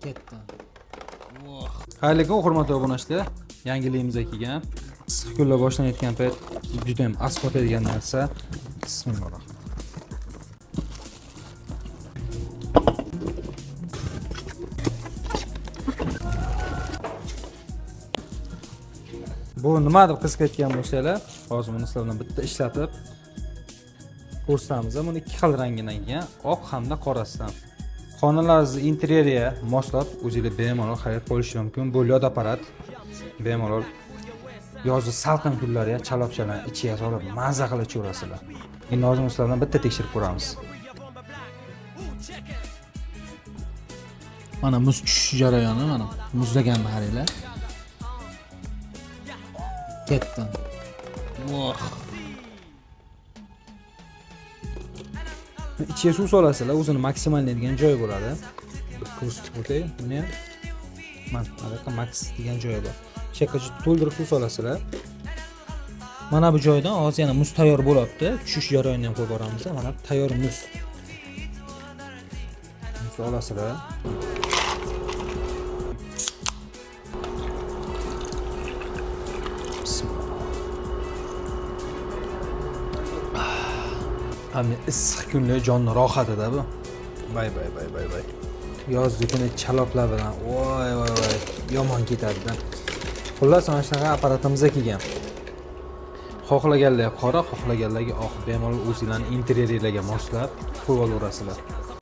Ketdi. Xayrli kun, hurmatli obunachilar. Yangiligimizga kelgan. Issiq kunlar boshlanayotgan payt juda ham asqotadigan narsa. Bismillahirrohmanirrohim. Bu nima deb qiziqayotgan bo'lsanglar, hozir buni sizlar bilan bitta ishlatib ko'rsatamiz. Buni ikki xil rangidan kelgan, oq hamda qorasidan. Xonalaringizni interyeriga moslab o'zinglar bemalol xarid qilishingiz mumkin. Bu led apparat bemalol yozgi salqin kunlarga chalopchalarni ichiga solib maza qilib ichaverasizlar. Endi hozir sizlar bilan bitta tekshirib ko'ramiz. Mana muz tushish jarayoni, mana muzlaganni qaranglar. Ketdi. Voh. Ichiga suv solasizlar, o'zini maksimal degan joyi bo'ladi. Ko'rsatib o'tay, buni ham. Mana bu yoqda max degan joyi bor. Shu yoqqa to'ldirib suv solasizlar. Mana bu joydan hozir yana muz tayyor bo'lyapti. Tushish jarayonini ham qo'yib boramiz. Mana tayyor muz. Muz olasizlar. Bismillah. Hamma issiq kunlar jonni rohatida bu. Bay bay bay bay bay. Yozgi kuni chaloplar bilan voy voy voy yomon ketadi-da. Xullas, mana shunaqa apparatimizga kelgan. Xohlaganlar qora, xohlaganlarga oq, bemalol o'zinglarning interyeringlarga moslab qo'yib olaverasizlar.